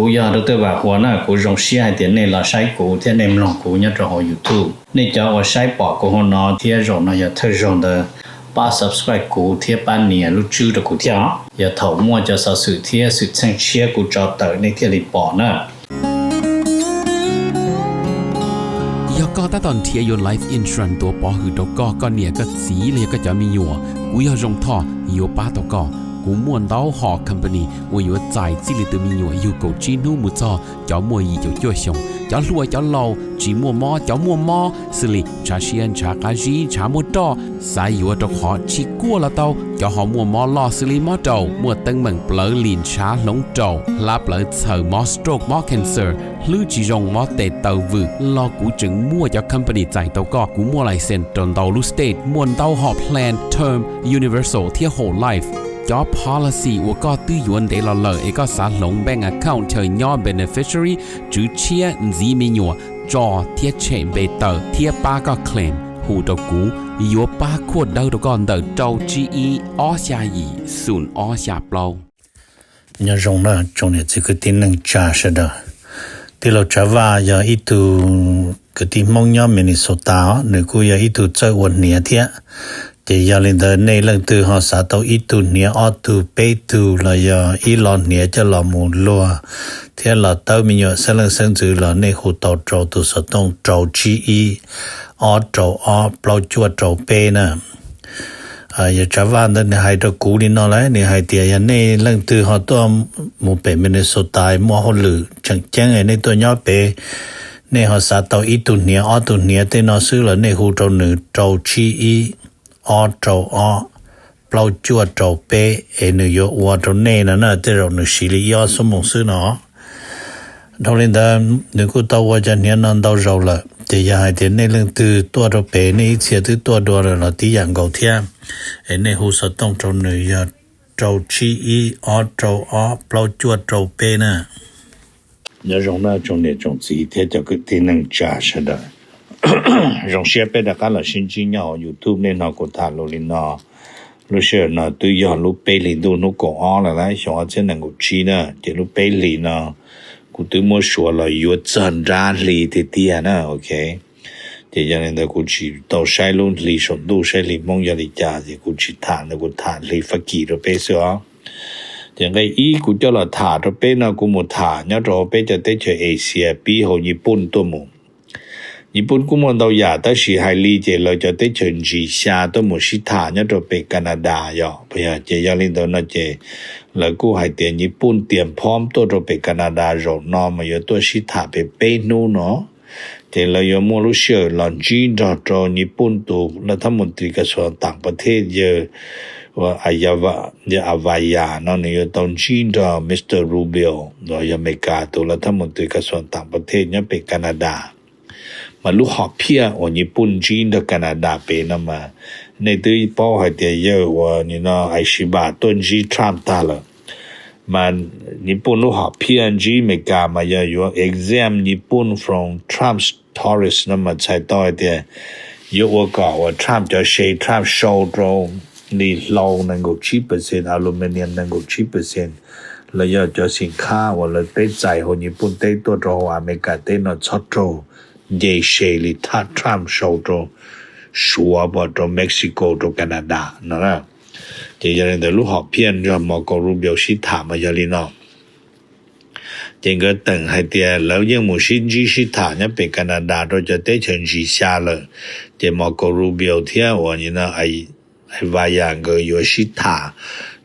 Kuv yog Dr. Vam Huas na, kuv zoo siab hais tias nej los saib kuv thiab nej mloog kuv nyob rau hauv YouTube. Nej cov uas saib pom kuv hauv no thiab zaum no yog thawj zaug ntawd, pab subscribe kuv thiab pab nias lub tswb rau kuv thiab os. Yog thaum muaj cov xov xwm thiab xwm txheej tshiab kuv tso tawm nej thiaj li pom na. Yog koj tab tom nrhiav yuav life insurance tuav pov hwm rau koj, koj niam koj txiv los yog koj cov me nyuam, kuv yog Zoo Thoj yuav pab tau koj. Kuv muaj ntau hom company uas yuav txais txij li tus me nyuam yug kaum tsib hnub mus txog cov muaj yim caum cuaj xyoos, cov hluas cov laus, tsis muaj mob cov muaj mob, xws li ntshav siab ntshav qab zib ntshav muaj roj, xav yuav rau qhov tsis kuaj los tau, cov ho muaj mob loj xws li mob raum, muaj teeb meem plawv lim ntshav hloov raum, hlab plawv txhaws, mob stroke mob cancer, hlwb tsis zoo mob tes taw vwm los kuv tseem muaj cov company txais tau koj. Kuv muaj license rau ntau lub state, muaj ntau hom plan term, universal thiab whole life. Cov policy uas koj twb yuav ntev los lawm es koj xav hloov bank account chaw nyob beneficiary, tswv tshiab, ntxiv me nyuam, tso thiab tshem npe tawm thiab pab koj claim, hu rau kuv, yuav pab khuaj dawb rau koj ntawm rau tsib ib ob xya yim xoom ob xya plaub. Nyob zoo na tsoom niam txiv kwv tij neej tsa sawv daws. Tij laug Tsav Vaj yog ib tug kwv tij Hmoob nyob Minnesota os, nws kuj yog ib tug txawj ua hniav thiab. Ces yog li ntawd nej leej twg ho xav tau ib tug hniav ob tug peb tug los yog ib lo hniav coj los mus luag thiab los tawb me nyuam xeeb leej xeeb ntxwv los nej hu tau rau tus xov tooj rau tsib ib ob rau ob plaub cuaj rau peb na. Yog Tsav Vaj ntawd nws hais rau kuv li no lawm, nws hais tias yog nej leej twg ho tuaj mus pem Minnesota muaj hauj lwm tseem ceeb nej tuaj nyob pem, nej ho xav tau ib tug hniav ob tug hniav tej no xwb los nej hu rau nws rau tsib ib ob rau ob plaub cuaj rau peb es nws yuav ua rau nej no na, tej zaum nws siv li ib ob xuab moos xwb no. Dhau li ntawd nws kuj tau ua cov hniav no ntau zaus lawm, ces yog hais tias nej leej twg tuaj rau pem nej ib txhia twb tuaj dua lawm los tib yam nkaus thiab, es nej hu xov tooj rau nws yog rau tsib ib ob rau ob plaub cuaj rau peb na. Nyob zoo na tsoom niam tsoom txiv thiab cov kwv tij neej tsa sawv daws. Zoo siab peb rov qab los sib ntsib nyob hauv YouTube. Nej hnov kuv tham lus li no, lub sij hawm no twb yog lub peb hlis ntuj hnub kaum ob lawm, xyoo ob txhiab nees nkaum tsib na, ces lub peb hlis no kuv twb muab suav los yuav txog nrab hli tiag tiag na, ok. Ces yog li ntawd kuv tsis tau saib lub hli saum ntuj saib hli Hmoob yog li cas, ces kuv tsis tham ntawd, kuv tham hli Fab Kis rau peb xwb os. Ces nqe ib kuv coj los tham rau peb no kuv mus tham nyob rau hauv peb cov teb chaws Asia pib hauv Nyij Pooj tuaj mus. Nyij Pooj kuj muaj ntau yam tab sis hais li ces lawv cov teb chaws ntsis xya tuaj mus sib tham nyob rau pem Canada yom. Ces yog li ntawd no ces lawv kuj hais tias Nyij Pooj tias phom tuaj rau pem Canada zaum no mas yuav tuaj sib tham pem peb hnub no. Ces lawv yuav muaj lub sij hawm los ntsib nrog rau Nyij Pooj tus laj thab mus tris kas xuas tam pas thej yawg Avaya no nws yuav tau ntsib nrog Mr Rubio los yog Amelikas tus laj thab mus tris kas xuas tam pas thej nyob pem Canada. Mas lub hom phiaj uas Nyij Pooj ntsib nrog Canada pem no mas nej twb paub hais tias yawg uas nim no Aishiba tuaj ntsib Trump tag lawm. Mas Nyij Pooj lub hom phiaj ntsib Amelikas mas yog yuav exempt Nyij Pooj from Trump's tariffs no mas txhais tau hais tias yuav ua kom uas Trump cov se Trump sau rau li hlau nees nkaum tsib percent, aluminium nees nkaum tsib percent, los yog cov xim khab uas lawv peb txais hauv Nyij Pooj teb tuaj rau hauv Amelikas teb no txhob raug nce se li Trump sau rau Suav, rau Mexico, rau Canada no. Ces yog li ntawd lub hom phiaj nrog Marco Rubio sib tham mas yog li no. Ces nkawd teem hais tias lawv yeej mus sib ntsib sib tham nyob pem Canada rau cov teb chaws ntsis xya lawm, ces Marco Rubio thiab uas Avaya nkawd yuav sib tham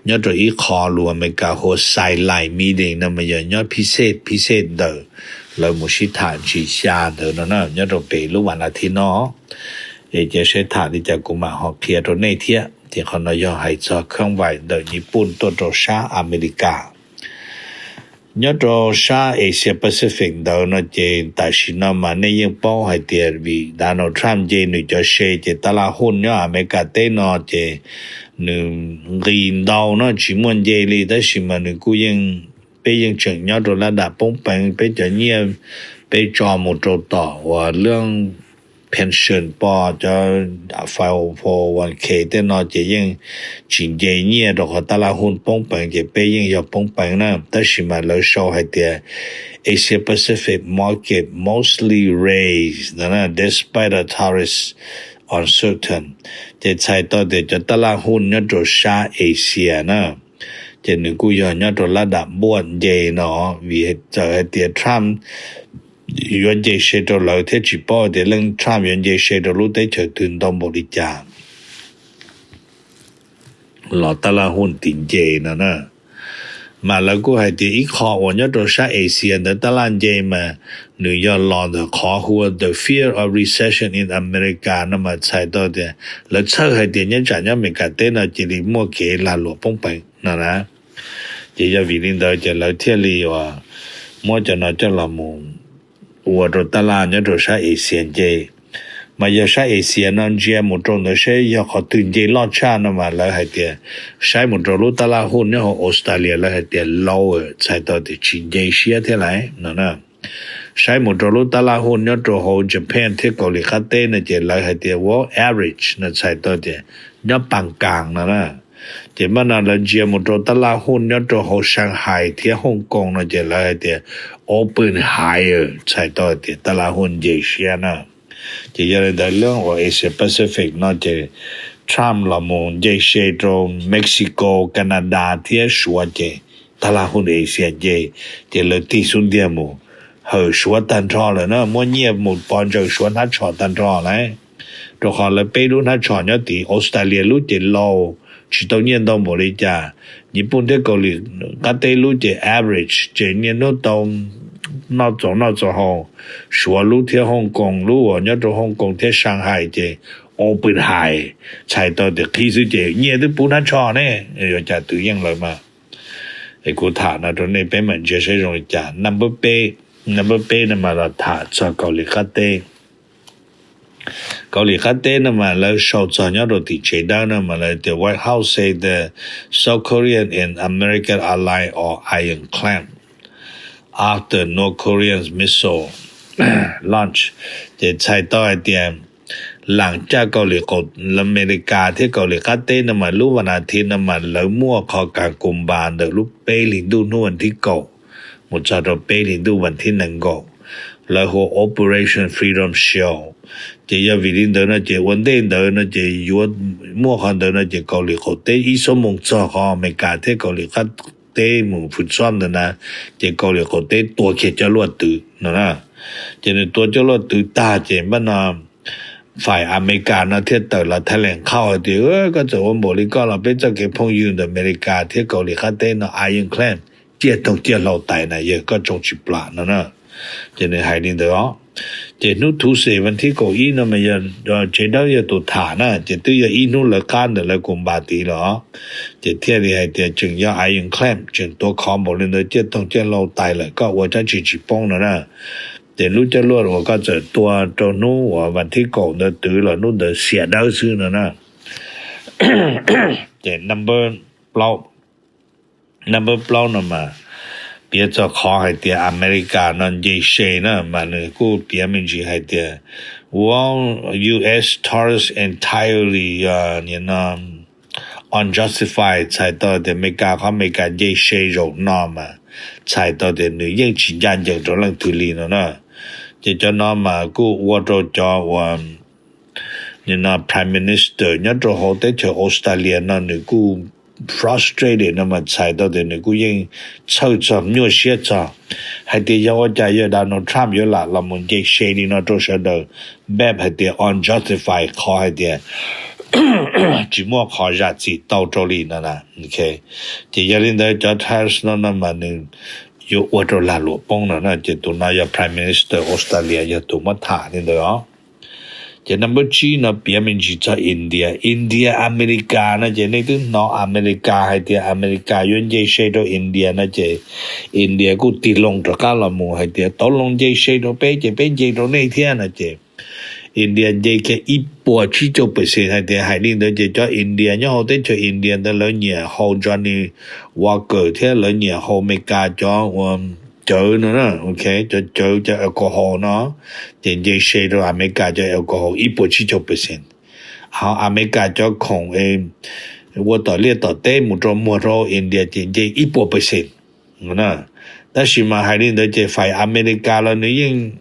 nyob rau ib qho lus Amelikas hu ua sidelight meeting no mas yog nyob phij xej phij xej ntawm lawv mus sib tham ntsis xya ntawd no na, nyob rau pem lub vas nas thiv no. Es cia seb tham li cas kuv mam ho qhia rau nej thiab. Ces qhov no yog hais txog khab vais ntawm Nyij Pooj tuaj rau sab Amelikas. Nyob rau sab Asia Pacific ntawd no ces tam sim no mas nej yeej paub hais tias vim Donald Trump nce nws cov se ces tab laj huj nyob Amelikas teb no ces nws nqis ntau no tsis muaj nce li, tab sis mas nws kuj yeej, peb yeej tseem nyob rau lab dam poob peev, peb cov nyiaj peb tso mus rau tom uas lub pension, poj cov four oh one k tej no ces yeej tsis nce nyiaj rau qhov taj laj huj poob peev ces peb yeej yog poob peev na. Tab sis mas lawv sau hais tias Asia Pacific market mostly raised no despite the tariffs uncertain. Ces txhais tau tias cov taj laj huj nyob rau sab Asia na, ces nws kuj yog nyob rau lab dam npuaj nce no, vim txawm hais tias Trump yuav nce se rau lawv thiab tsis paub tias leej Trump yuav nce se rau lub teb chaws twg ntau npaum li cas los taj laj huj tim nce no na. Mas lawv kuj hais tias ib qho uas nyob rau sab Asia ntawd taj laj nce mas nws yog los ntawm qhov hu ua the fear of recession in America no mas txhais tau tias lawv txhawj hais tias nyob tsam nyob Amelikas teb no cia li muaj kev lag luam poob peev no na. Ces yog vim li ntawd ces lawv thiaj li uas muab cov no coj los mus ua rau taj laj nyob rau sab Asia nce. Mas yog sab Asia no ntsia mus rau ntawd seb yog qhov twg nce loj tshaj no mas lawv hais tias saib mus rau lub taj laj huj nyob hauv Australia lawv hais tias lower, txhais tau tias tsis nce siab thiab lawm no na. Saib mus rau lub taj laj huj nyob rau hauv Japan thiab Kaus Lim qab teb no ces lawv hais tias ua average no txhais tau tias nyob pas kas no na. Ces mas no lawv ntsia mus rau taj laj huj nyob rau hauv Shanghai thiab Hong Kong no ces lawv hais tias open higher, txhais tau tias taj laj huj nce siab na. Ces yog li ntawd lub uas Asia Pacific no ces Trump los mus nce se rau Mexico, Canada thiab Suav ces taj laj huj Asia nce, ces lawv tig xub ntiag mus hawm Suav tag nrho lawm na, muab nyiaj mus pov ntsaws Suav hnab tsho tag nrho lawm. Rau qhov lawv peb lub hnab tsho nyob tim Australia lub ces low, tsis tau nyiaj ntau npaum li cas. Nyij Pooj thiab Kaus Lim qab teb lub ces average ces nyiaj hnub tau noj txaus noj txaus haus. Suav lub thiab Hong Kong lub uas nyob rau Hong Kong thiab Shanghai ces open high, txhais tau tias qhib xwb ces nyiaj twb puv hnab tsho ne, yuav cas twv yeej lawm mas. Es kuv tham no rau nej peb mam ntsia saib zoo li cas. Number peb, number peb no mas los tham txog Kaus Lim qab teb. Kaus Lim qab teb no mas lawv sau txog nyob rau tim tsev dawb no mas lawv tias White House say the South Korean and American ally are ironclad after North Korea's missile launch. Ces txhais tau hais tias lam caj Kaus Lim qaum, Amelikas thiab Kaus Lim qab teb no mas lub vas nas thiv no mas lawv muaj qhov kas kus npas ntawm lub peb hlis ntuj hnub vas thib kaum mus txog rau peb hlis ntuj vas thib nees nkaum, lawv hu ua Operation Freedom Shield. Ces yog vim li ntawd no ces ua ntej ntawd no ces yuav muaj qhov ntawd no ces Kaus Lim qaum teb ib xuab moos txog qhov Amelikas thiab Kaus Lim qab teb mus fwm xob ntawd na, ces Kaus Lim qaum teb tua kiag cov luaj twv no na. Ces nws tua cov luaj twv tag ces npaj no fais Amelikas no thiaj tawm los thaij lees qhauj hais tias koj txawm ua npaum li koj los peb txoj kev phooj ywg ntawm Amelikas thiab Kaus Lim qab teb no ironclad, ciaj toog ciaj hlau tais na, yawg koj tsoo tsis plam no na. Ces nws hais li ntawd os. Ces hnub Tuesday vas thib kaum ib no mas yog tsev dawb yog tus tham na, ces twb yog ib hnub lawv qab ntawm lawv kus npas tid los os. Ces thiaj li hais tias tseem yog ironclad, tseem tua khov npaum li ntawd ciaj toog ciaj hlau tais lawm, koj ua dab tsi tsis poob no na. Ces lub coj luaj uas koj txawm tua rau hnub uas vas thib kaum ntawd twv los hnub ntawd xiam dawb xwb no na. Ces number plaub, number plaub no mas piav txog qhov hais tias Amelikas no nce se na mas nws kuj piav me ntsis hais tias ua U S tariffs entirely unjustified, txhais tau tias Amelikas, qhov Amelikas nce se zaum no mas txhais tau tias nws yeej tsis ncaj ncees rau leej twg li no na. Ces cov no mas kuj ua rau cov uas nim no Prime Minister nyob rau hauv teb chaws Australia no nws kuj frustrated no mas txhais tau tias nws kuj yeej txhawj txog nyuaj siab txog hais tias yog ua cas yog Donald Trump yuav lam los mus nce se li no rau sawv daws, npaj hais tias unjustified, qhov hais tias tsis muaj qhov zam txim tau rau li no na. Ces yog li ntawd cov tariffs no no mas nws yuav ua rau lag luam poob no na. Ces tus no yog Prime Minister Australia yog tus muab tham li ntawd os. Ces number tsib no piav me ntsis txog India, India Amelikas no ces nej twb hnov Amelikas hais tias Amelikas yuav nce se rau India no ces India kuj tig loo rov qab los mus hais tias tau loo nce se rau peb ces peb nce rau nej thiab no ces India nce kiag ib puas tsib caug percent hais tias hais li ntawd ces cov India nyob hauv teb chaws India ntawd lawv nyiam haus Johnny Walker thiab lawv nyiam haus Amelikas cov uas cawv no, ok, cov cawv cov alcohol no, ces nce se rau Amelikas cov alcohol ib puas tsib caug percent. Ho Amelikas cov khoom ua tom liaj tom teb mus rau muag rau India ces nce ib puas percent. Tab sis mas hais li ntawd ces fais Amelikas los nws yeej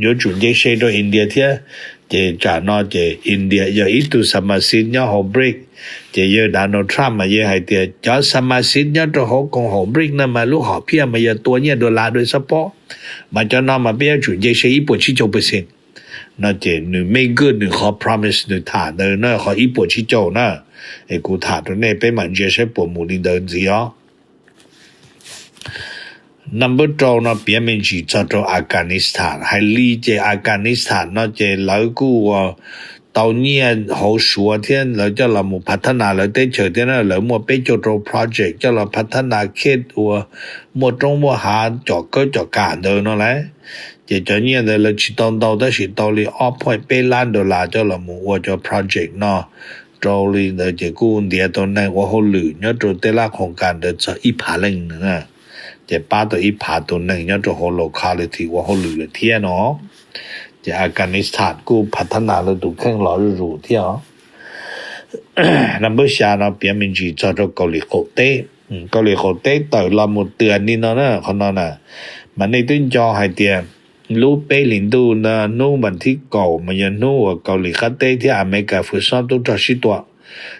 yuav tsum nce se rau India thiab. Ces tsam no ces India yog ib tug xas mas xiv nyob hauv BRICS, ces yawg Donald Trump mas yawg hais tias cov xas mas xiv nyob rau hauv koom haum BRICS no mas lub hom phiaj mas yog tua nyiaj dollar dua xab pob, mas cov no mas peb yuav tsum nce se ib puas tsib caug percent no. Ces nws make good nws qhov promise nws tham ntawd na, qhov ib puas tsib caug na. Es kuv tham rau nej peb mam ntsia saib puas mus li ntawd ntxiv os. Number rau no piav me ntsis txog rau Afghanistan. Hais li ces Afghanistan no ces lawv kuj ua tau nyiaj hauv Suav thiab lawv coj los mus phav thab nas lawv teb chaws thiab na. Lawv muaj peb caug rau project coj los phav thab nas khet uas muaj roob muaj hav com kawb com kam ntawd no lauj. Ces cov nyiaj ntawd lawv tsis tau ntau tab sis tau li ob point peb lab dollar coj los mus ua cov project no. Rau li ntawd ces kuj ntiav tau neeg ua hauj lwm nyob rau tej lab khoom kas ntawd txog ib phav leej na. Ces pab tau ib phav tus neeg nyob rau hauv locality ua hauj lwm lawm thiab no. Ces Afghanistan kuj phav thab nas lawv tus kheej los zuj zus thiab os. Number xya no piav me ntsis txog rau Kaus Lim Qaum Teb. Kaus Lim Qaum Teb tawm los mus twag li no na, qhov no na, mas nej twb nco hais tias lub peb hlis ntuj hnub vas thib kaum mas yog hnub uas Kaus Lim Qab Teb thiab Amelikas fwv xob tub rog sib tua.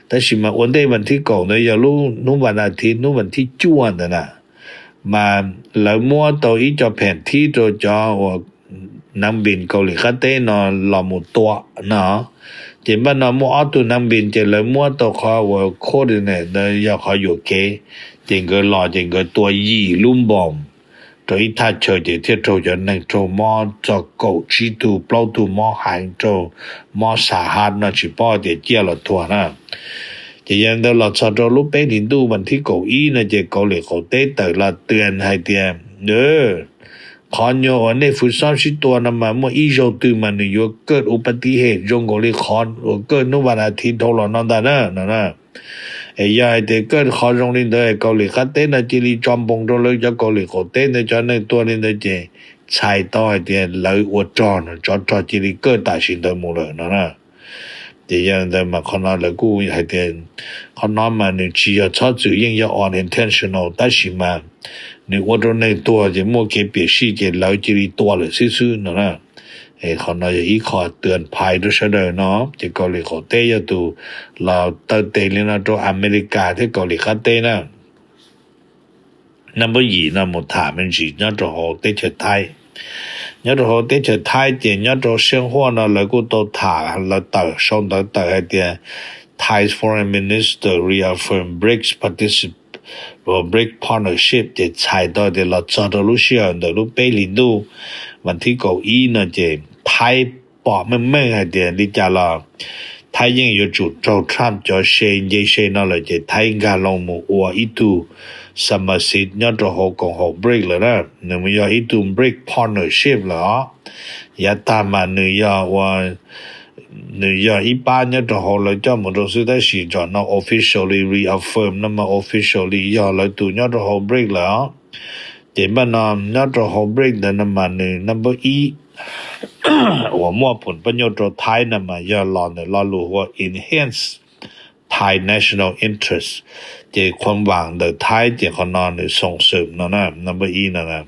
Tab sis mas ua ntej vas thib kaum ntawd yog lub hnub vas as thiv hnub vas thib cuaj ntawd na, mas lawv muab tau ib co pheem thib rau cov uas Nam Vin Kaus Lim Qab Teb no los mus tua no. Ces npaj no muaj ob tug Nam Vin ces lawv muab tau qhov uas coordinate ntawd yog qhov yuam kev, ces nkawd los ces nkawd tua yim lub npoos rau ib thaj chaw ces thiaj raug cov neeg raug mob txog kaum tsib tug plaub tug mob heev raug mob xa hab no tsis paub tias ciaj los tuag na. Ces yog ntawd los txog rau lub peb hlis ntuj vas thib kaum ib no ces Kaus Lim Qaum Teb tawm los twag hais tias qhov nyuag uas nej fwv xob sib tua no mas muaj ib zaug twg mas nws yuav kaj ua pa ti hem zoo nkaus li qhov uas kaj hnub vas as thiv dhau los no ntag na no. Es yog hais tias kaj qhov zoo li ntawd Kaus Lim Qab Teb no cia li tso npoos rau lawv cov Kaus Lim Qaum Teb ntawd cov neeg tuag li ntawd ces txhais tau hais tias lawv ua rog no tsov rog cia li kaj tam sim ntawd mus lawm no na. Ces yog ntawd mas qhov no lawv kuj hais tias qhov no mas nws tsis yog txhob txwm yeej yog unintentional tab sis mas nws ua rau neeg tuag ces muaj kev piam sij ces lawv cia li tua lawm xwb xwb no na. Qhov no yog ib qho twv phais rau sawv daws no. Ces Kaus Lim Qaum Teb yog tus los taw tes li no rau Amelikas thiab Kaus Lim Qab Teb na. Number yim no mus tham me ntsis nyob rau hauv teb chaws Thaib. Nyob rau hauv teb chaws Thaib ces nyob rau sij huaj no lawv kuj tau tham lawv tawm sau ntawv tawm hais tias Thai Foreign Minister reaffirm BRICS particip- BRICS partnership ces txhais tau tias los txog rau lub sij hawm ntawm lub peb hlis ntuj vas thib kaum ib no ces Thaib pom meej meej hais tias li cas los Thaib yeej yuav tsum raug Trump cov se nce se no lawm ces Thaib nkag loo mus ua ib tug xas mas xiv nyob rau hauv koom haum BRICS lawm na. Nws mus yog ib tug BRICS partnership lawm os. Yav tag mas nws yog ua nws yog ib pab nyob rau hauv lawv coj mus rau xwb tab sis tam sim no officially reaffirm no mas officially yog lawv tus nyob rau hauv BRICS lawm os. Ces npaj no nyob rau hauv BRICS ntawd no mas nws number ib uas muaj phum pab nyuj rau Thaib no mas yog los ntawm lo lus hu ua enhance Thai national interest. Ces khuam vam ntawm Thaib ces qhov no nws xoom xwm no na, number ib no na.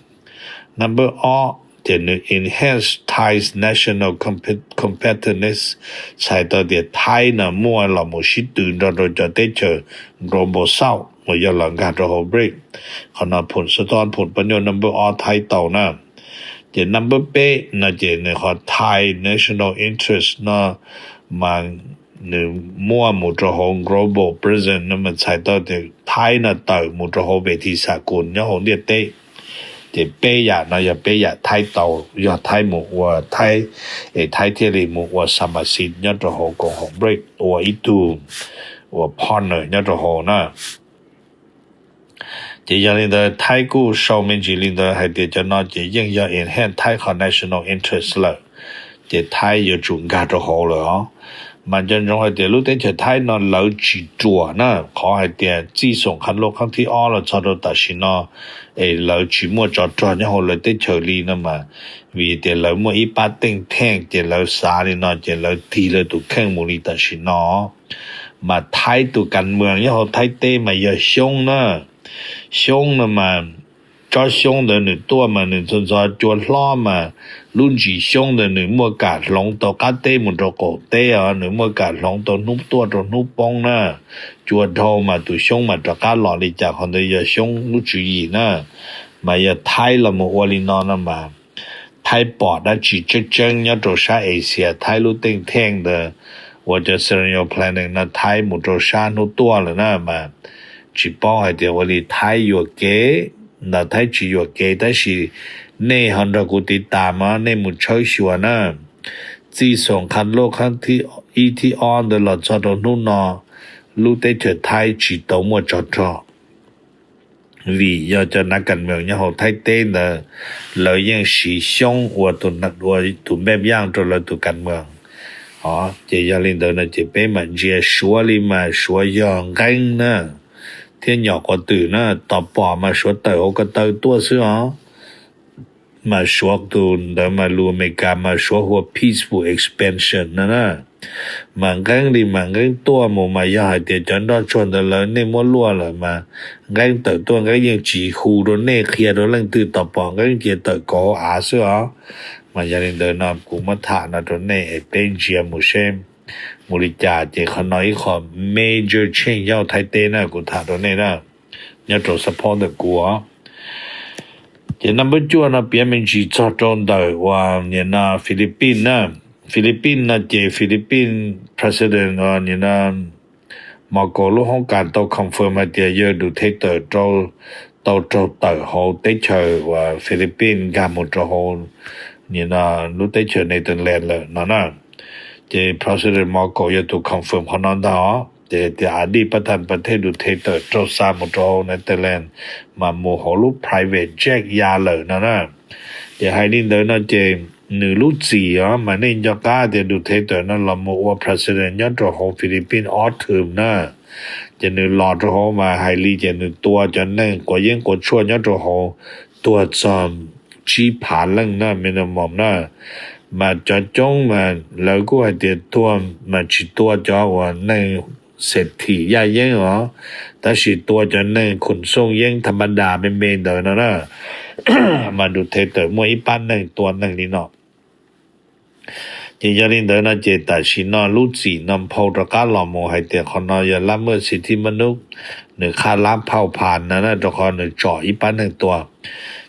Number ob ces nws enhance Thai's national competitiveness, txhais tau tias Thaib no muaj los mus sib tw nrog rau cov teb chaws global south uas yog los nkag rau hauv BRICS. Qhov no phum xov tooj phum pab nyuj number ob Thaib tau na. Ces number peb no ces nws qhov Thai national interest no mas nws muaj mus rau hauv global presence no mas txhais tau tias Thaib no tawm mus rau hauv ve thi xa kus nyob hauv ntiaj teb. Ces peb yam no yog peb yam Thaib tau, yog Thaib mus ua Thaib, es Thaib thiaj li mus ua xas mas xiv nyob rau hauv koom haum BRICS ua ib tug ua partner nyob rau hauv na. Ces yog li ntawd Thaib kuj sau me ntsis li ntawd hais tias cov no ces yeej yog enhance Thaib qhov national interest lawm, ces Thaib yuav tsum nkag rau hauv lawm os. Mas nco ntsoov hais tias lub teb chaws Thaib no lawv tsis ruam na, qhov hais tias txij xoom qhab loj qhab thib ob los txog rau tam sim no es lawv tsis muaj tsov rog nyob hauv lawv teb chaws li no mas, vim tias lawv muaj ib pab teej theej ces lawv xav li no ces lawv tig lawv tus kheej mus li tam sim no. Mas Thaib tus kas mwas nyob hauv Thaib teb mas yog Xyoob na. Xyoob no mas tsob xyoob ntawd nws tuaj mas nws ntxhov ntxhov cua hlob mas lub ntsis xyoob ntawd nws muaj kam hloov tau qab teb mus rau qaum teb os, nws muaj kam hloov tau hnub tuaj rau hnub poob na. Cua dhau mas tus xyoob mas rov qab los li cas, qhov ntawd yog Xyoob lub tswv yim na. Mas yog Thaib los mus ua li no no mas Thaib pom dab tsi tseeb tseeb nyob rau sab Asia, Thaib lub teej theej ntawd ua cov scenario planning no Thaib mus rau sab hnub tuaj lawm na mas tsis paub hais tias ua li Thaib yuam kev, ntawm Thaib tsis yuam kev tab sis nej ho nrog kuv tiv tas mas nej mus tshawb xyuas na. Txij xoom qhab loj qhab ib thib ob ntawd los txog rau hnub no, lub teb chaws Thaib tsis tau muaj tsov rog. Vim yog cov nav kas mwas nyob hauv Thaib teb ntawd lawv yeej siv Xyoob ua tus npej yaj rau lawv tus kas mwas. Ces yog li ntawd no ces peb mam ntsia Suav li mas Suav yog nqeeb na thiab nyom quav twm na, tos pom mas Suav tawm hauv ko taw tuaj xwb os. Mas Suav tus ntawd mas lus Amelikas mas Suav hu ua peaceful expansion no na. Mas nqeeb li mas nqeeb tuaj mus mas yog hais tias cov nroj tsuag ntawd lawv nej muab luaj lawm mas nqeeb tawm tuaj nqeeb yeej tsis hu rau nej qhia rau leej twg, tos pom nqeeb cia tawm kaum hauv av xwb os. Mas yog li ntawd no kuv muab tham no rau nej es peb ntsia mus seb mus li cas. Ces qhov no ib qho major change yog Thaib teb na, kuv tham rau nej na, nyob rau support ntawm kuv os. Ces naj npawb cuaj no piav me ntsis txog rau ntawm uas nim no Philippines na. Philippines no ces Philippines president uas nim no Marcos lub hoob kas tau confirm hais tias yawg Duterte tau raug tawm hauv teb chaws uas Philippines nkag mus rau hauv nim no lub teb chaws Netherlands lawm no na. Ces president Marcos yog tus confirm qhov no ntag. Ces tias a dij pab thas pas thej Duterte raug xa mus rau hauv Netherlands mas mus hauv lub private jet ya lawm no na. Ces hais li ntawd no ces nws lub txim os mas nej nco qab tias Duterte no los mus ua president nyob rau hauv Philippines ob term na. Ces nws los rau hauv mas hais li ces nws tua cov neeg quav yeeb quav tshuaj nyob rau hauv tuag txog tsib phav leej na, minimum na. Mas cov coob mas lawv kuj hais tias tuag mas tsis tua cov uas neeg xes thim yaj yeeb os, tab sis tua cov neeg khoom xooj yeeb tha ma das me me ntawd no na. Mas Duterte muaj ib pab neeg tua neeg li no. Ces yog li ntawd no ces tam sim no lub txim no nphau rov qab los mus hais tias qhov no yog lab maj xis thib mab nub, nws qhab lab phauj phas no na, rau qhov nws tsom ib pab neeg tua.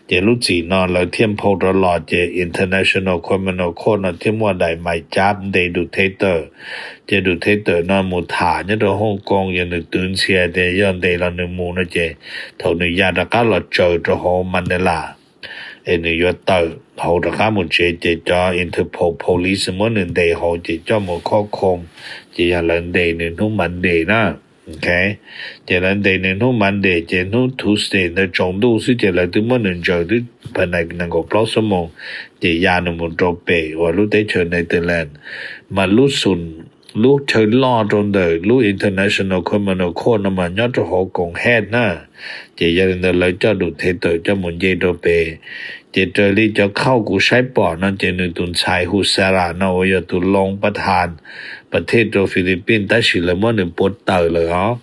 Ces lub txim no lawv thiaj nphau rov los ces International Criminal Court no thiaj muaj daim mais cab ntes Duterte. Ces Duterte no mus tham nyob rau Hong Kong, yog nws twv ntxhias tias yog ntes los nws mus no ces thaum nws ya rov qab los tsaws rau hauv Manila es nws yuav tawm hauv rov qab mus tsev ces cov Interpol police muab nws ntes hauv ces coj mus khob khoo. Ces yog lawv ntes nws hnub Monday na. Ces lawv ntes nws hnub Monday ces hnub Tuesday ntawd tsaus ntuj xwb ces lawv twb muab nws ntsaws twb pha nais nees nkaum plaub xuab moos, ces ya nws mus rau pem uas lub teb chaws Netherlands. Mas lub xum, lub chaw loj rau ntawm lub International Criminal Court no mas nyob rau hauv koom Hague na. Ces yog li ntawd lawv coj Duterte coj mus nce rau pem. Ces raws li cov khauj kuv saib pom no ces nws tus ntxhais hu Sara no uas yog tus loo pab thas pas thej rau Philippines tab sis lawv muab nws puav tawm lawm os.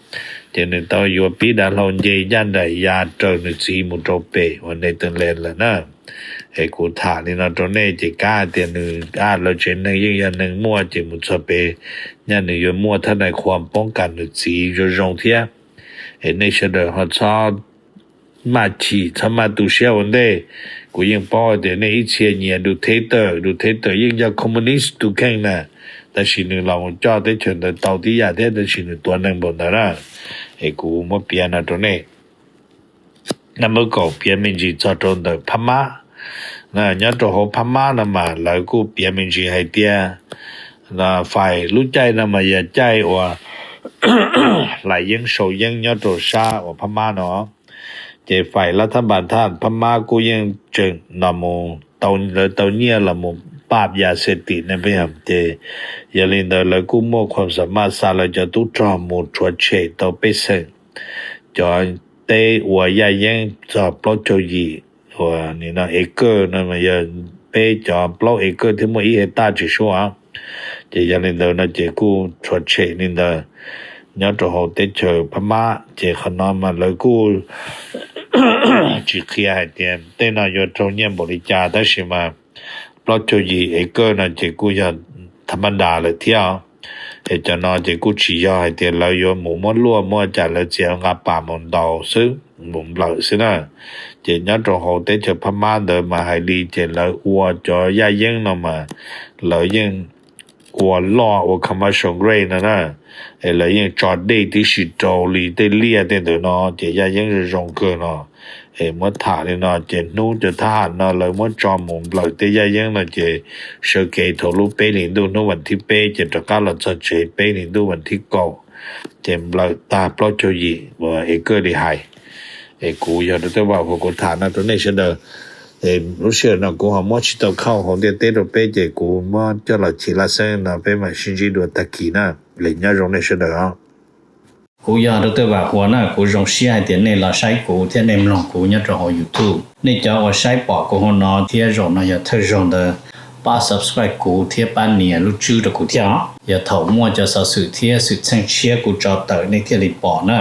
Ces nws tau yuav pib dav hlau nce ncaj nraim ya raws nws txiv mus rau pem uas Netherlands lawm na. Es kuv tham li no rau nej ces kav hais tias nws, lawv tsev neeg yeej yog neeg muaj ces mus txog pem nyaj nws yuav muaj thab nais khuam poob kas nws txiv zoo zoo thiab. Es nej sawv daws ho txhob maj chim txhob maj tu siab ua ntej. Kuv yeej paub tias nej ib txhia nyiam Duterte, Duterte yeej yog communist tus kheej na, tab sis nws los mus coj teb chaws ntawd tau tib yam thiab tab sis nws tua neeg npaum ntawd na. Es kuv muab piav no rau nej. Naj npawb kaum piav me ntsis txog rau ntawm Phab Mab. Nyob rau hauv Phab Mab no mas lawv kuj piav me ntsis hais tias fais lub caij no mas yog caij uas hlais yeeb sau yeeb nyob rau sab uas Phab Mab no. Ces fais lab thab npas thaj Phab Mab kuj yeej tseem los mus, lawv tau nyiaj los mus ab ya se tim ne peb yog ces yog li ntawd lawv kuj muaj khuam xa maj xa lawv cov tub rog mus rhuav tshem tau pej xeem cov teb ua yaj yeeb txog plaub caug yim uas nim no acre no yog peb cov plaub acre thiab muaj ib hectare tsis suav. Ces yog li ntawd no ces kuj rhuav tshem li ntawd nyob rau hauv teb chaws Phab Mab ces qhov no mas lawv kuj tsis qhia hais tias tej no yuav raug nyiaj npaum li cas tab sis mas plaub caug yim acre no ces kuj yog tha maj das lawm thiab. Es cov no ces kuj tsis yog hais tias lawv yuav mus muab luaj muab cas, lawv txiav nqa pas mus ntaus xwb, mus nplawm xwb na. Ces nyob rau hauv teb chaws Phab Mab ntawd mas hais li ces lawv ua cov yaj yeeb no mas lawv yeej ua loj ua commercial grade no na, es lawv yeej tso dej tib si rau li tej liaj tej ntawd no ces yaj yeeb zoo zoo kawg no. Es muab tham li no ces hnub cov thab ham no lawv muab tso mus nplawm tej yaj yeeb no ces sawv kev thaum lub peb hlis ntuj hnub vas thib peb ces rov qab los txog tsev peb hlis ntuj vas thib kaum ces nplawm tag plaub caug yim uas acre li hais. Es kuv yog rau tej vam uas kuv tham no rau nej sawv daws. Lub sij hawm no kuv ho muab tsis tau khauj hauv ntiaj teb rau peb ces kuv muab coj los chim laj xeeb no peb mam sib ntsib dua tag kis na. Li nyob zoo nej sawv daws os. Kuv yog rau tej vam uas na kuv zoo siab hais tias nej los saib kuv thiab nej mloog kuv nyob rau hauv YouTube. Nej cov uas saib pom kuv hauv no thiab zaum no yog thawj zaug ntawd pab subscribe kuv thiab pab nias lub tswb rau kuv thiab os. Yog thaum muaj cov xov xwm thiab xwm txheej tshiab kuv tso tawm nej thiaj li pom na.